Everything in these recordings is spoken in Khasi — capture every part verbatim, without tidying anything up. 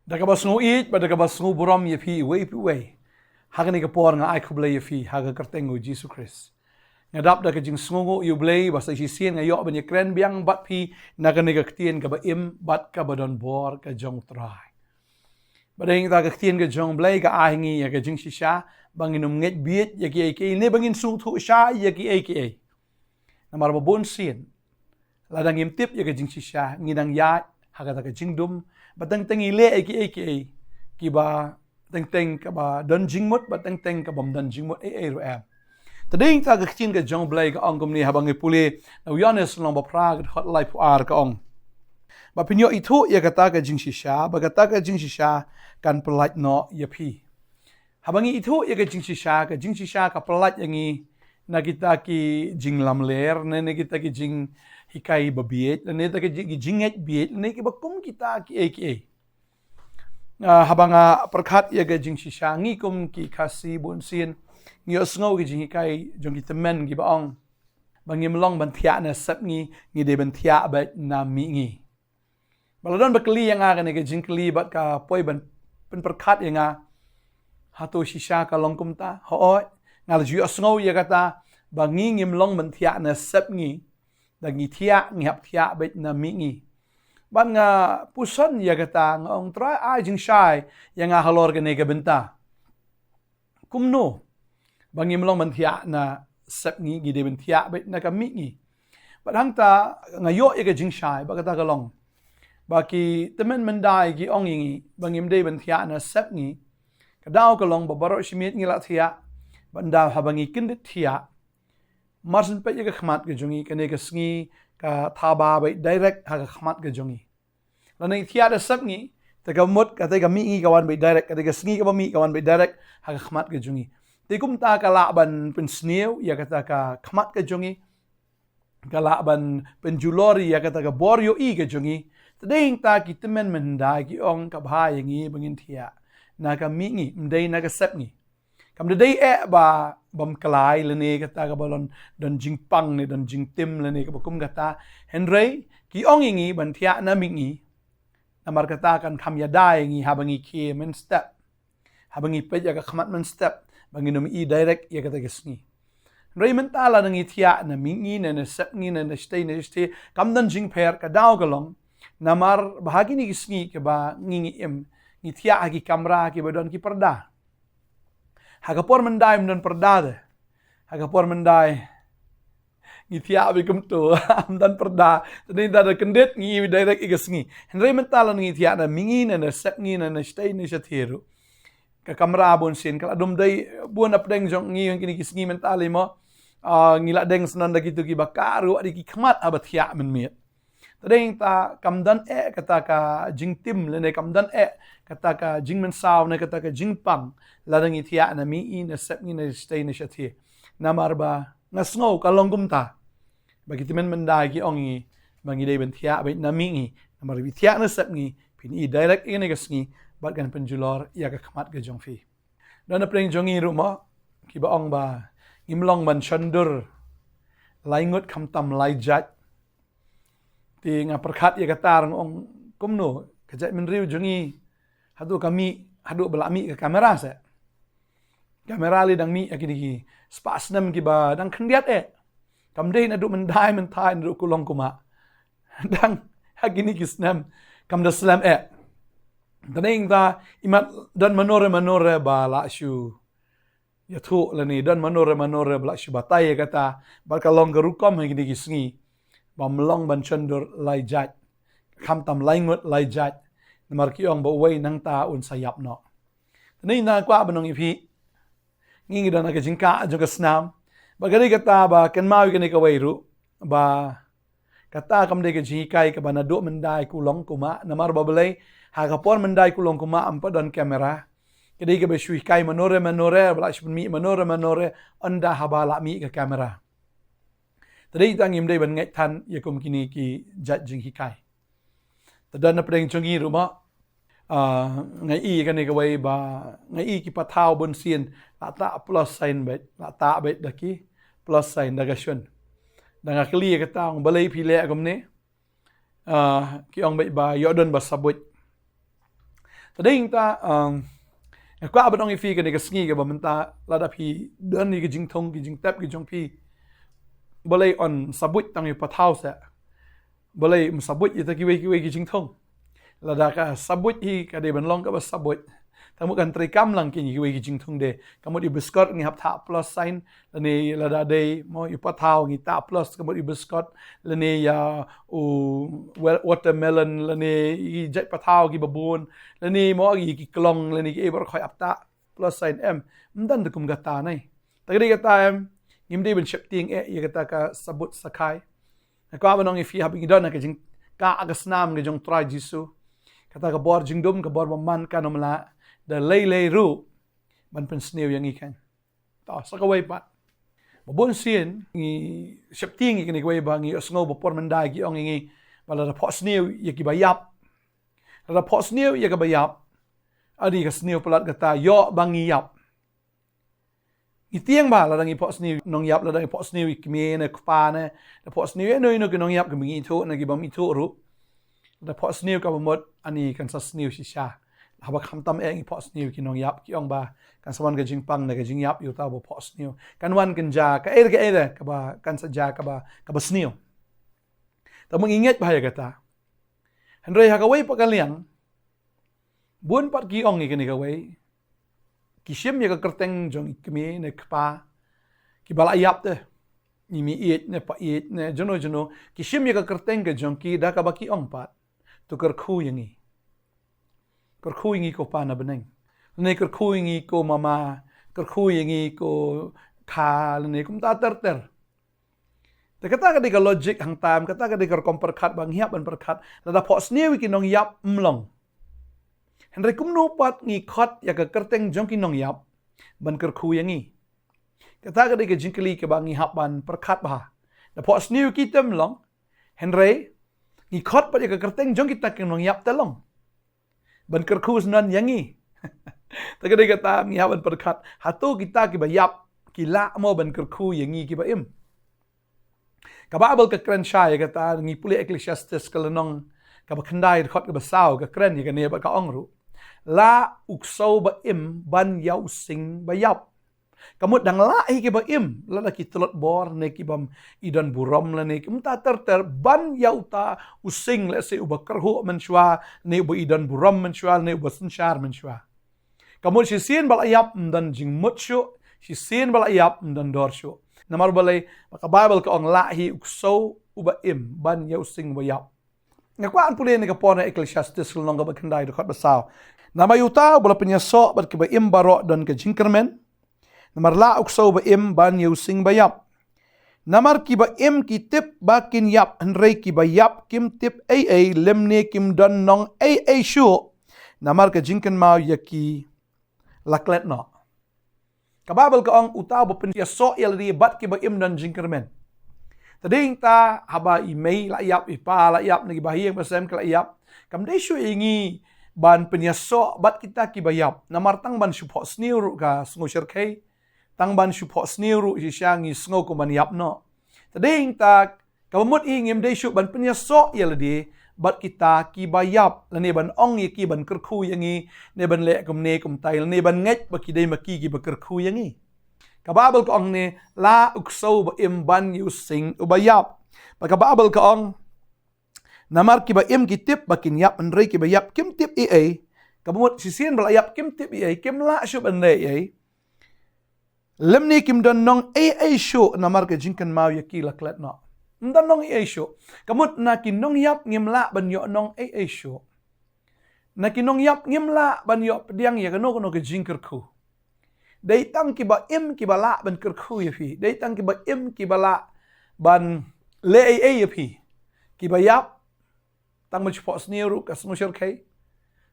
Da kaba sngew ïeit bad da kaba sngew burom ïa phi uwei pa uwei, ha kane ka por nga ai khublei ïa phi ha ka kyrteng U Jisu Khrist. Nga dap da ka jingsngewnguh ïa U Blei ba sa shisien nga ïoh ban ïakren biang bad phi na kane ka ktien kaba im bad kaba don bor ka jong U Trai. Bad ïa kata ka ktien ka jong U Blei ka ai ha ngi ïa ka jingshisha ba ngin ym ngeit bieit ïa kiei kiei ne ba ngin sngewthuh shai ïa kiei kiei. Namar ba bun sien, lada ngim tip ïa ka jingshisha, ngi dang ïaid ha kata ka jingdum, ba teng teng ngi leh ïa kiei kiei kiba teng teng kaba don jingmut, ba teng teng kaba ym don jingmut ei ei ruh em. Te dei kata ka ktien ka jong U Blei ka ong kumne haba ngi pule na u Ïoannis lynnong ba phra ka dkhot laiphew ar ka ong, ba phin ïoh ithuh ïa kata ka jingshisha, ba kata ka jingshisha kan pyllait noh ïa phi. Haba ngi ithuh ïa ka jingshisha, ka jingshisha ka pyllait ïa ngi na kita ki jinglamler, ne na kita ki jinghikai babieit, ne na kita ki jingngeit bieit, ne kiba kum kita kiei kiei. Ah, haba nga pyrkhat ïa ka jingshisha, ngi kum ki Khasi bun sien ngi ïohsngew ki jinghikai jong ki tymmen kiba ong ba ngim long ban thiah na sep ngi, ngi dei ban thiah beit na mih ngi. Ba la don ba kylli ïa nga kane ka jingkylli bad ka poi ban pynpyrkhat ïa nga, hato shisha ka long kumta? Hooid, nga la ju ïohsngew ïa kata ba ngi ngim long ban thiah na sep ngi, da ngi thiah, ngi hap thiah beit na mih ngi. Bad nga puson ïa kata, nga ong, Trai, ai jingshai ïa nga halor kane ka bynta. Kumno ba ngim long ban thiah na sep ngi, ngi dei ban thiah beit na ka mih ngi? Bad hangta nga ïoh ïa ka jingshai ba kata ka long ba ki tymmen myndai ki ong ïa ngi ba ngim dei ban thiah na sep ngi. Ka daw ka long ba baroh shi miet ngi la thiah, bad ynda haba ngi kyndit thiah, mar shen peit ïa ka khmat ka jong ngi, kane ka sngi ka thaba beit direct ha ka khmat ka jong ngi. Lada ngi thiah da sep ngi, te ka mut kata ka mih ngi ka wan beit direct, kata ka sngi kaba mih ka wan beit direct ha ka khmat ka jong ngi. Te kumta ka lah ban pynsniew ïa kata ka khmat ka jong ngi, ka lah ban pynjulor ïa kata ka bor ïohi ka jong ngi. Te dei hangta ki tymmen myndai ki ong ka bha ïa ngi ba ngin thiah na ka mih ngi, ym dei na ka sep ngi. Kam da dei eh ba bym klai lane kata kaba don, don jingpang ne don jingtim lane kaba kum kata. Hynrei ki ong ïa ngi ban thiah na mih ngi, namar kata kan kham ïada ïa ngi haba ngi khie mynstep, haba ngi peit ïa ka khmat mynstep, ba ngin ym i direct ïa kata ka sngi. Hynrei mynta lada ngi thiah na mih ngi ne na sep ngi ne na shatei ne shatei, kam don jingpher. Ka daw ka long namar ba ha kine ki sngi kiba ngi, ngi im, ngi thiah ha ki kamra kiba don ki parda. Ha ka por myndai ym don parda de. Ha ka por myndai ngi thiah beit kumto, ym don parda. Te dei da kyndit ngi i direct ïa ka sngi. Hynrei mynta lada ngi thiah na mih ngi ne na sep ngi ne na shatei ne shatei ruh, ka kamra bun sien ka la dum dei bun na pdeng jong ngi ïa kine ki sngi mynta lei mo. Ah, ngi la deng shen da kito kiba ka ruh, da ki khmat haba thiah mynmiet. Te dei hangta kam don eh kata ka jingtim lane kam don eh kata ka jingmynsaw ne kata ka jingpang lada ngi thiah na mih ngi ne sep ngi ne shatei ne shatei. Namar ba nga sngew ka long kumta ba ki tymmen myndai ki ong ïa ngi ba ngi dei ban thiah beit na mih ngi, namar ba thiah na sep ngi phin i direct ïa kane ka sngi bad kan pynjulor ïa ka khmat ka jong phi. Don na pdeng jong ngi ruh mo kiba ong ba ngim long ban shon dur lai ngut khamtam lai jait. Te nga pyrkhat ïa kata, nga ong kumno ka jaitbynriew jong ngi, haduh ka mih, haduh ba la mih ka kamera se. Kamera lei dang mih ha kine ki spah snem kiba dang khyndiat eh. Kam dei naduh myndai mynta naduh kulong kumah. Dang ha kine ki snem kam da slem eh. Te dei hangta imat don mano re mano re ba la shu ïathuh lane don mano re mano re ba la shu batai ïa kata, bad ka long ka rukom ha kine ki sngi ba ym long ban shon dur lai jait, khamtam lai ngut lai jait, namar ki ong ba uwei nangta un sa ïap noh. Te nga kwah ban ong ïa phi, ngi ngi don ha ka jingkah jong ka snam, bad ka dei kata ba kynmaw ïa kane kawei ruh ba kata kam dei ka jinghikai kaba naduh myndai kulong kumah, namar ba balei, ha ka por myndai kulong kumah ym pat don kamera. Ka dei kaba shu hikai mano re mano re, ba la shu pynmih mano re mano re ynda haba la mih ka kamera. Te dei tang ngim dei ban ngeit than ïa kum kine ki jait jinghikai. Te don na pdeng jong ngi ruh mo, ah, nga i kane kawei ba nga i ki pathaw bun sien la tah plus sign beit, la tah beit da ki plus sign da ka shun. Da nga kylli ïa kata, ong balei phi leh kumne? Ah, ki ong beit ba ïoh don ba sa buit. Te dei ta, um, nga kwah ban ong ïa phi kane ka sngi kaba mynta, lada phi don ïa ki jingthung, ki jingtep ki jong phi, balei yn sa buit tang ïa u pathaw seh? Balei ym sa buit ïa ta kiwei kiwei ki jingthung? Lada ka sa buit hi ka dei ban long kaba sa buit. Tang mut kan treikam lang ki kiwei ki jingthung de. Ka mut ïa u biskot ngi hap thah plus sign, lane lada dei mo ïa u pathaw ngi thah plus ka mut ïa u biskot, lane ïa u wa-, watermelon, lane ïa ki jait pathaw kiba bun, lane mo ïa ki klong, lane ki ei baroh hap thah plus sign em. Ym don te kum kata ne. Ta ka dei kata em, ngim dei ban sheptieng eh ïa kata ka sa buit sa khai. Nga kwah ban ong ïa phi haba ngi don ha ka jingkah ha ka snam ka jong u Trai Jisu, kata ka bor jingdum, ka bor bymman kan ym lah da lei lei ruh ban pynsniew ïa ngi kan. To, sa kawei pat. Ba bun sien ngi sheptieng ïa kane kawei ba ngi ïohsngew ba por mynta ki ong ïa ngi ba lada phohsniew ïa kiba ïap, lada phohsniew ïa kaba ïap, adi ka sniew palat kata ïoh ba ngi ïap. Ngi tieng ba lada ngi phohsniew nongïap, lada ngi phohsniew ïa kmie ne kpa ne, lada phohsniew ïa ino ino ki nongïap kiba ngi ithuh ne kibym ithuh ruh, lada phohsniew kaba mut ani kan sa sniew shisha. Haba khamtam eh ngi phohsniew ki nongïap, ki ong ba kan sa wan ka jingpang ne ka jingïap ïa uta uba phohsniew. Kan wan kan jia kaei re kaei re kaba kan sa jia kaba, kaba sniew. Te mut ngi ngeit bha ïa kata. Hynrei ha kawei pat ka liang, bun pat ki ong ïa kane kawei, ki shim ïa ka kyrteng jong i kmie ne kpa kiba la ïap te, i mei ïeit ne pa ïeit ne jong no jong no, ki shim ïa ka kyrteng ka jong ki da kaba ki ong pat, to kyrkhu ïa ngi. Kyrkhu ïa ngi ko Pa na bneng, ne kyrkhu ïa ngi ko Mama, kyrkhu ïa ngi ko Kha, ne kumta ter ter. Te kata ka dei ka logic hangta em, kata ka dei ka rukom pyrkhat ba ngi hap ban pyrkhat. Lada phohsniew ïa ki nongïap ym long, hynrei kumno pat ngi khot ïa ka kyrteng jong ki nongïap ban kyrkhu ïa ngi? Kata ka dei ka jingkylli kaba ngi hap ban pyrkhat bha. Da phohsniew ïa ki te ym long, hynrei ngi khot pat ïa ka kyrteng jong kita ki nongïap te long ban kyrkhu shuh ïa ngi. Ta ka dei kata ngi hap ban pyrkhat, hato kita kiba ïap ki lah mo ban kyrkhu ïa ngi kiba im? Ka Baibl ka kren shai ïa kata, ngi pule Ecclesiastes ka lynnong kaba khyndai dkhot kaba saw, ka kren ïa kane bad ka ong ruh, lah u ksew ba im ban ïa u sing ba ïap. Ka mut dang lah hi kiba im, lada ki tlot bor ne kibym i don burom lane kumta ter ter, ban ïa uta u sing lehse uba kyrhuh mynshuwa ne uba i don burom mynshuwa ne uba synshar mynshuwa. Ka mut shisien ba la ïap ym don jingmut shuh, shisien ba la ïap ym don dor shuh. Namar balei? Ba ka Baibl ka ong lah hi u ksew uba im ban ïa u sing ba ïap. Nga kwah ban pule ne ka por na Ecclesiastes lynnong kaba khyndai dkhot ba saw. Namar ïa uta uba la pynïasoh bad kiba im baroh don ka jingkyrmen. Namar lah u ksew ba im ban ïa u sing ba ïap. Namar kiba im ki tip ba kin ïap, hynrei kiba ïap kim tip ei ei, lymne kim don nong ei ei shuh. Namar ka jingkynmaw ïa ki la klet noh. Ka Baibl ka ong uta uba pynïasoh ïa lade bad kiba im don jingkyrmen. Te dei ta haba i mei la ïap, i pa la ïap, ne kiba ha ïing ba sem ki la ïap, kam dei shuh ïa ngi ban pynïasoh bad kita kiba ïap. Namar tang ban shu phohsniew ruh ka sngew shyrkhei, tang ban shu phohsniew ruh shisha ngi sngew kum ban ïap noh. Te dei ta kaba mut hi ngim dei shuh ban pynïasoh ïa lade bad kita kiba ïap, lane ban ong ïa ki ban kyrkhu ïa ngi, ne ban leh kumne kumtai, lane ban ngeit ba ki dei ma ki kiba kyrkhu ïa ngi. Ka Baibl ka ong ne, lah u ksew ba im ban ïa u sing uba ïap. Bad ka Baibl ka ong, namar kiba im ki tip ba kin ïap, hynrei kiba ïap kim tip ei ei. Kaba mut shisien ba la ïap kim tip ei ei, kim lah shuh ban leh ei ei. Lymne kim don nong ei ei shuh, namar ka jingkynmaw ïa ki la klet noh. Ym don nong ei ei shuh. Ka mut na ki nongïap ngim lah ban ïoh nong ei ei shuh. Na ki nongïap ngim lah ban ïoh pdiang ïa kano kano ka jingkyrkhu. Dei tang kiba im kiba lah ban kyrkhu ïa phi. Dei tang kiba im kiba lah ban leh ei ei ïa phi. Kiba ïap, tang ban shu phohsniew ruh ka sngew shyrkhei.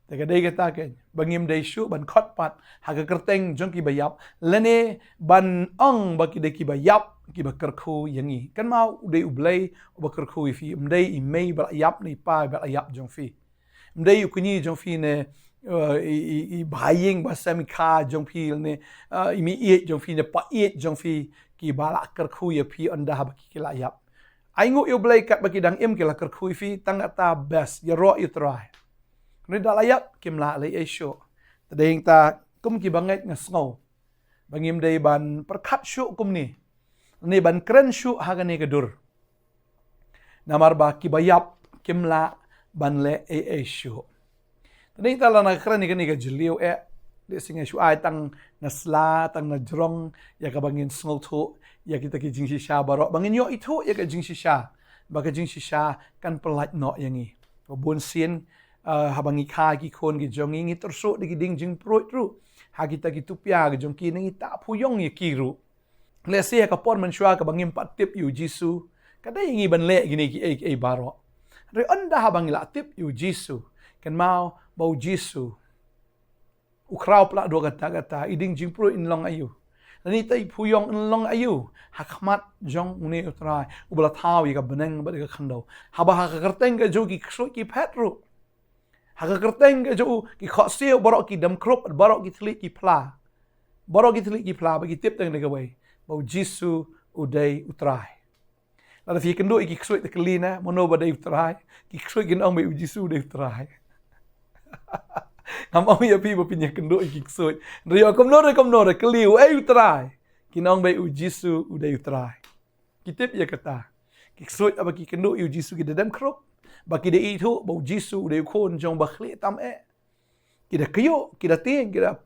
Te ka dei kata kein ba ngim dei shuh ban khot pat ha ka kyrteng jong kiba ïap, lane ban ong ba ki dei kiba ïap kiba kyrkhu ïa ngi. Kynmaw, u dei U Blei uba kyrkhu ïa phi, ym dei i mei ba la ïap ne i pa ba la ïap jong phi. Ym dei u kñi jong phi ne, uh, i, i, i ba ha ïing ba sem, i kha jong phi ne, uh, i mei ïeit jong phi ne pa ïeit jong phi kiba la kyrkhu ïa phi ynda haba ki, ki la ïap. Ai nguh ïa U Blei katba ki dang im ki la kyrkhu ïa phi, tang kata best, ïaroh ïa U Trai. Rit da la ïap, kim lah leh ei shuh. Te dei ïa kata, kum ki bangeit nga sngew ba ngim dei ban pyrkhat shuh kumne, ne ban kren shuh ha kane ka dur. Namar ba ki ba ïap kim lah ban leh ei ei shuh. Te dei ïa kata lada nga kren ïa kane ka jylliew eh, dei sngi shu ai tang na sla, tang na jrong, ïa kaba ngin sngewthuh ïa kita ki jingshisha baroh, ba ngin ïoh ithuh ïa ka jingshisha, ba ka jingshisha kan pyllait noh ïa ngi. Ba bun sien, ah, haba ngi kha ki khun ki jong ngi, ngi tyrsuh da ki ding jingpruid ruh ha kita ki tupia ki jong ki, ne ngi tah phuïong ïa ki ruh. Lehse ha ka por mynshuwa kaba ngim pat tip ïa u Jisu, ka dei ïa ngi ban leh kine ki ei ki ei baroh. Hynrei ynda haba ngi la tip ïa u Jisu, kynmaw ba u Jisu u khraw palat da kata kata, i ding jingpruid in long aïu, lane ita i phuïong in long aïu ha khmat jong une u Trai uba la thaw ïa ka bneng bad ïa ka khyndew. Haba ha ka kyrteng ka jong u ki ksuid ki phet ruh, ha ka kyrteng ka jong u ki khohsiew baroh ki dem khrup, baroh ki thylliej ki phla, baroh ki thylliej ki phla, ba ki tip tang da kawei, ba u Jisu u dei u Trai. Lada phi ïakynduh ïa ki ksuid te kylli na, mano ba dei u Trai, ki ksuid kin ong ba u Jisu u dei u Trai. Ngam ong ïa phi ba phin ïakynduh ïa ki ksuid. Hynrei ïoh kumno re kumno re, kylli uei u Trai, kin ong ba u Jisu u dei u Trai. Ki tip ïa kata. Ki ksuid haba ki kynduh ïa u Jisu ki da dem khrup, ba ki da ithuh ba u Jisu u dei u khun jong ba khlieh tam eh. Ki da kyiuh, ki da tieng, ki da,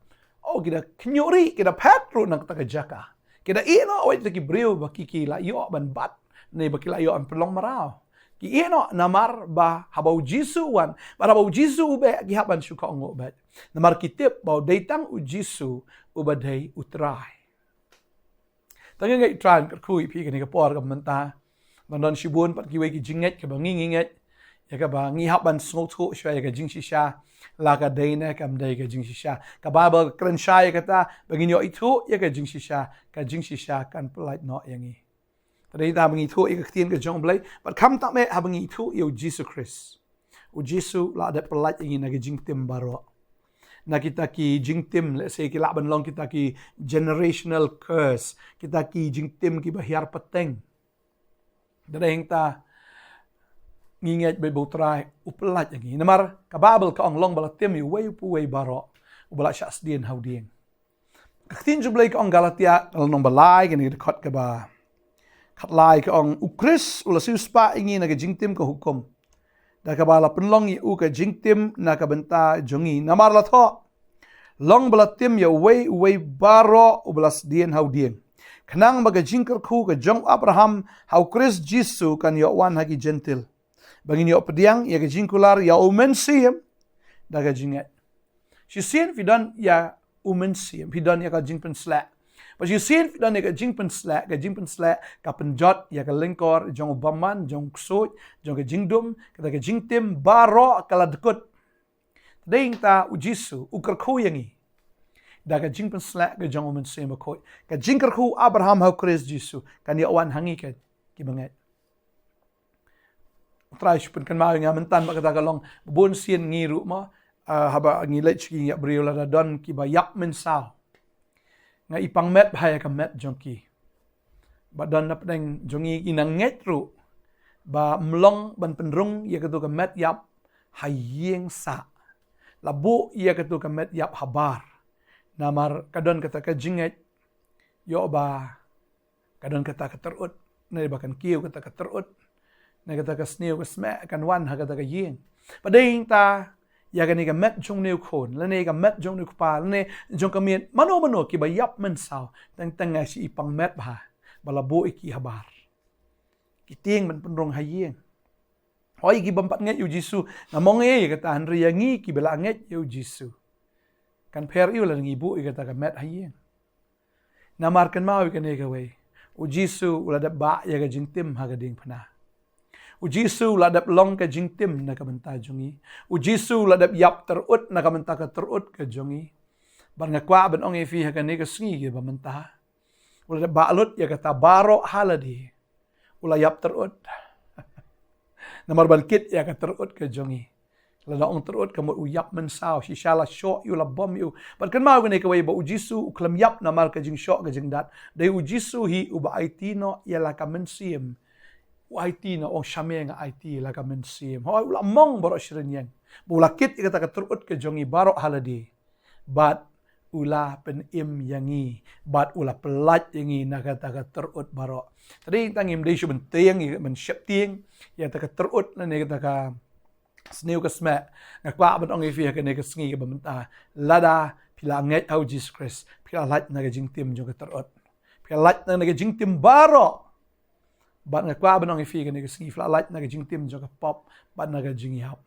oh, ki da khñiuh rieh, ki da phet ruh na kata ka jaka. Ki da ïeh noh, wat la ki briew ba ki, ki la ïoh ban bat, ne ba ki la ïoh ban pynlong mraw. Ki ïeh noh namar ba haba u Jisu u wan, ba haba u Jisu u beh, ki hap ban shu kohnguh bad. Namar ki tip ba u dei tang u Jisu uba dei u Trai. Tang ïa ngi Trai, kyrkhu ïa phi kane ka por kaba mynta. Don don shibun pat kiwei ki jingngeit kaba ngi ngi ngeit, ïa kaba ngi hap ban sngewthuh shuwa ïa ka jingshisha, la ka dei ne kam dei ka jingshisha. Ka Baibl ka kren shai ïa kata, ba ngin ïoh ithuh ïa ka jingshisha, ka jingshisha kan pyllait noh ïa ngi. Te dei ïa kata ba ngi ithuh ïa ka ktien ka jong u Blei, bad khamtam eh haba ngi ithuh ïa u Jisu Khrist. U Jisu u la dep pyllait ïa ngi na ki jingtim baroh. Na kita ki jingtim, lehse ki lah ban long kita ki generational curse, kita ki jingtim kiba hiar pateng. Te dei ïa kata ngi ngeit ba u Trai u pyllait ïa ngi. Namar ka Baibl ka ong long ba la tim ïa uwei pa uwei baroh uba la shah sdien ha u dieng. Ka ktien jong u Blei ka ong Galatia, ka lynnong ba lai, kane ka dkhot kaba khatlai, ka ong, u Khrist u la siewspah ïa ngi na ka jingtim ka hukum, da kaba la pynlong ïa u ka jingtim na ka bynta jong ngi. Namar la thoh, long ba la tim ïa uwei uwei baroh uba la sdien ha u dieng, khnang ba ka jingkyrkhu ka jong u Abraham ha u Khrist Jisu kan ïoh wan ha ki Jentil, ba ngin ïoh pdiang ïa ka jingkular ïa u Mynsiem da ka jingngeit. Shisien phi don ïa u Mynsiem, phi don ïa ka jingpynsleh. Bad shisien phi don ïa ka jingpynsleh, ka jingpynsleh ka pynjot ïa ka lyngkor jong u bymman, jong u ksuid, jong ka jingdum, kata ka jingtim baroh ka la dkut. Te dei ïa kata u Jisu u kyrkhu ïa ngi da ka jingpynsleh ka jong u Mynsiem Bakhuid. Ka jingkyrkhu u Abraham ha u Khrist Jisu kan ïoh wan ha ngi ka, ki bangeit. U Trai shu pynkynmaw ïa nga mynta ba kata ka long, bun sien ngi ruh mo, ah, haba ngi leit sha ki ïa briew lada don kiba ïap mynsaw, nga i pang met bha ïa ka met jong ki. Ba don na pdeng jong ngi, ngi nang ngeit ruh ba ym long ban pynrung ïa katu ka met ïap ha ïing sah. La buh ïa katu ka met ïap habar. Namar ka don kata ka jingngeit, ïoh ba ka don kata ka tyrut, ne ba kan kiew kata ka tyrut, ne kata ka sniew ka smeh kan wan ha kata ka ïing. Bad dei ïa kata, ïa kane ka met jong une u khun, lane ka met jong une u kpa, lane jong ka miet, mano mano kiba ïap mynsaw, teng teng nga shu i pang met bha ba la buh ïa ki habar. Ki tieng ban pynrung ha ïing. Hooid, ki bym pat ngeit ïa u Jisu, ngam ong ei ïa kata, hynrei ïa ngi kiba la ngeit ïa u Jisu, kan pher aïu lada ngi buh ïa kata ka met ha ïing? Namar kynmaw ïa kane kawei, u Jisu u la dep bah ïa ka jingtim ha ka diengphna. U Jisu u la dep long ka jingtim na ka bynta jong ngi. U Jisu u la dep ïap tyrut na ka bynta ka tyrut ka jong ngi. Bad nga kwah ban ong ïa phi ha kane ka sngi kaba mynta, u la dep bah lut ïa kata baroh ha lade. U la ïap tyrut. Namar ban kit ïa ka tyrut ka jong ngi. Lada ong tyrut ka mut u ïap mynsaw, shisha la shoh ïa u, la bom ïa u. Bad kynmaw ïa kane kawei ba u Jisu u khlem ïap namar ka jingshoh ka jingdat. Dei u Jisu hi uba aiti noh ïa la ka mynsiem. U aiti noh, ong shame nga aiti ïa la ka mynsiem. Hooid, u la mong baroh shi rynïeng. Ba u la kit ïa kata ka tyrut ka jong ngi baroh ha lade. Bad u la pynim ïa ngi. Bad u la pyllait ïa ngi na kata ka tyrut baroh. Te dei tang ngim dei shuh ban tieng, ban sheptieng ïa kata ka tyrut lane kata ka sniew ka sma. Nga kwah ban ong ïa phi ha kane ka sngi kaba mynta. Lada phi la ngeit ha u Jisu Khrist, phi la lait na ka jingtim jong ka tyrut. Phi la lait na ka jingtim baroh. Bad nga kwah ban ong ïa phi ha kane ka sngi, phi la lait na ka jingtim jong ka pop bad na ka jingïap.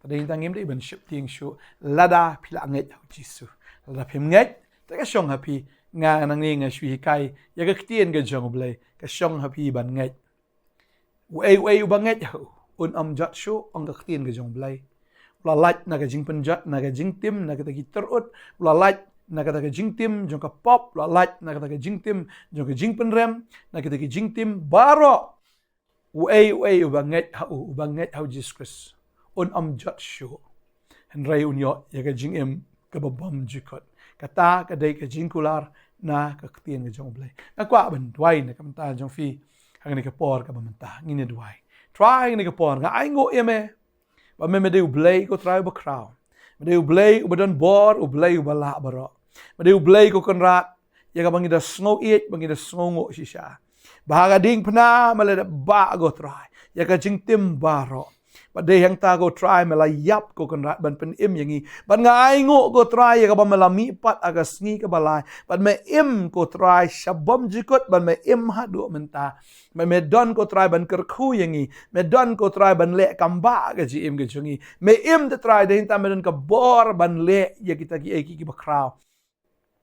Te dei tang ngim dei ban sheptieng shuh lada phi la ngeit ha u Jisu. Lada phim ngeit, te ka shong ha phi. Nga nangne nga shu hikai ïa ka ktien ka jong u Blei, ka shong ha phi ban ngeit. Uei uei uba ngeit ha u, un ym jot shuh, ong ka ktien ka jong u Blei. U la lait na ka jingpynjot, na ka jingtim, na kata ki tyrut, u la lait na kata ka jingtim jong ka pop, u la lait na kata ka jingtim jong ka jingpynrem, na kata ki jingtim baroh. Uei uei uba ngeit ha u, uba ngeit ha u Jisu Khrist, un ym jot shuh. Hynrei un ïoh ïa ka jingim kaba bymjukut. Kata ka dei ka jingkular na ka ktien ka jong u Blei. Nga kwah ban duwai na ka bynta jong phi ha kane ka por kaba mynta. Ngin ïa duwai. Trai, ha kane ka por nga ainguh ïa me ba me, me dei u Blei ko Trai uba khraw. Me dei u Blei uba don bor, u Blei uba lah baroh. Me dei u Blei ko Kynrad ïa kaba ngi da sngew ïeit, ba ngi da sngewnguh shisha. Ba ha ka diengphna me la dep bah ko Trai ïa ka jingtim baroh. Bad dei hangta ko Trai me la ïap ko Kynrad ban pynim ïa ngi. Bad nga ainguh ko Trai ïa kaba me la mihpat ha ka sngi kaba lai. Bad me im ko Trai sha bymjukut, bad me im haduh mynta. Me, me don ko Trai ban kyrkhu ïa ngi. Me don ko Trai ban leh kam bah ka jingim ka jong ngi. Me im te Trai, dei hangta me don ka bor ban leh ïa kita kiei kiei kiba khraw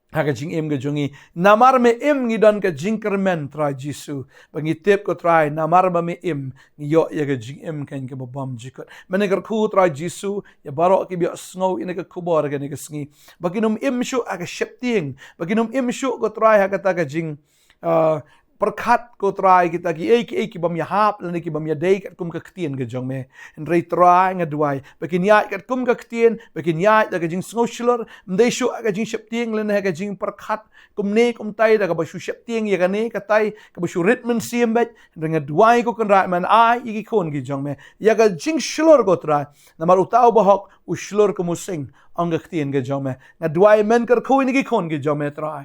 ha ka jingim ka jong ngi. Namar me im ngi don ka jingkyrmen Trai Jisu. Ba ngi tip ko Trai, namar ba me im ngi ïoh ïa ka jingim keiñ kaba bymjukut. Me nang kyrkhu Trai Jisu ïa baroh kiba ïohsngew ïa kane ka khubor kane ka sngi. Ba kin ym im shuh ha ka sheptieng. Ba kin ym im shuh ko Trai ha kata ka jing, ah, pyrkhat ko Trai kita kiei kiei kibym ïahap lane kibym ïadei katkum ka ktien ka jong me. Hynrei Trai nga duwai ba kin ïaid katkum ka ktien, ba kin ïaid da ka jingsngew shlur, ym dei shuh ha ka jingsheptieng lane ha ka jingpyrkhat kumne kumtai da kaba shu sheptieng ïa kane katai kaba shu rit mynsiem beit. Hynrei nga duwai ko Kynrad men ai ïa ki khun ki jong me ïa ka jingshlur ko Trai. Namar uta uba hok u shlur kum u sing, ong ka ktien ka jong me. Nga duwai men kyrkhu ïa ki khun ki jong me Trai.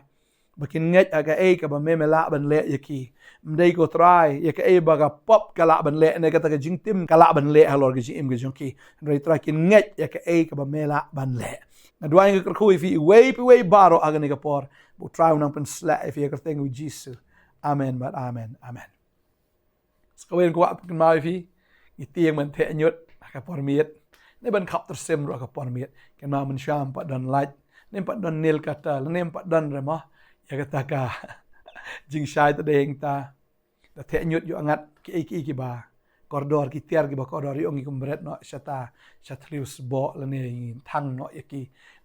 Ba kin ngeit ha kaei kaba me, me lah ban leh ïa ki. Ym dei ko Trai ïa kaei ba ka pop ka lah ban leh, ne kata ka jingtim ka lah ban leh halor ka jingim ka jong ki. Hynrei Trai kin ngeit ïa kaei kaba me lah ban leh. Nga duwai nga kyrkhu ïa phi iwei pa iwei baroh ha kane ka por. Ba u Trai u nang pynshlur ïa phi ha ka kyrteng u Jisu. Amen bad amen. Amen. Sa kawei nga kwah pynkynmaw ïa phi, ngi tieng ban theh ñiut ha ka por miet. Ne ban khap tyrsim ruh ha ka por miet. Kynmaw mynshuwa ym pat don light, ne ym pat don nail cutter, ne ym pat don re mo ïa kata ka jingshai. Te dei hangta da theh ñiut ïoh ngat kiei kiei kiba kordor, ki tiar kiba kordor ïoh ngi kum bret noh shata, sha thliew sboh lane ngi thang noh ïa ki.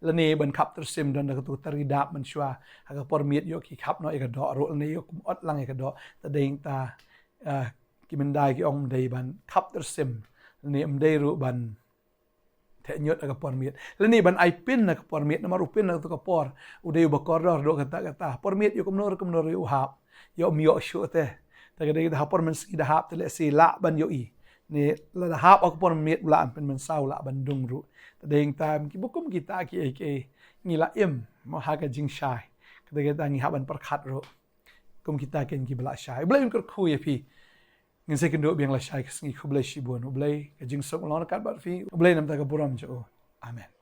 Lane ban khap tyrsim don da katu ka tari dap mynshuwa ha ka por miet ïoh ki khap noh ïa ka doh ruh lane ïoh kum ot lang ïa ka doh. Te dei hangta, ah, ki myndai ki ong ym dei ban khap tyrsim lane ym dei ruh ban theh ñiut ha ka por miet lane ban ai pin ha ka por miet, namar u pin ha katu ka por u dei uba kordor haduh katta katta. Por miet ïoh kumno ruh kumno ruh u hap, ïoh ym ïoh shuh te. Te ka dei da ha por mynsngi da hap te lehse lah ban ïohi. Ne lada hap ha ka por miet u lah ban pynmynsaw, u lah ban dung ruh. Te dei hangta ki bukum kita kiei kiei ngi la im mo ha ka jingshai. Kata kata ngi hap ban pyrkhat ruh kum kita keiñ kiba la shai. U Blei un kyrkhu ïa phi. Ngin sa ïakynduh biang lashai ka sngi. Khublei shibun. U Blei ka jingsuk un long ryngkat bad phi. U Blei na bynta ka burom jong u. Amen.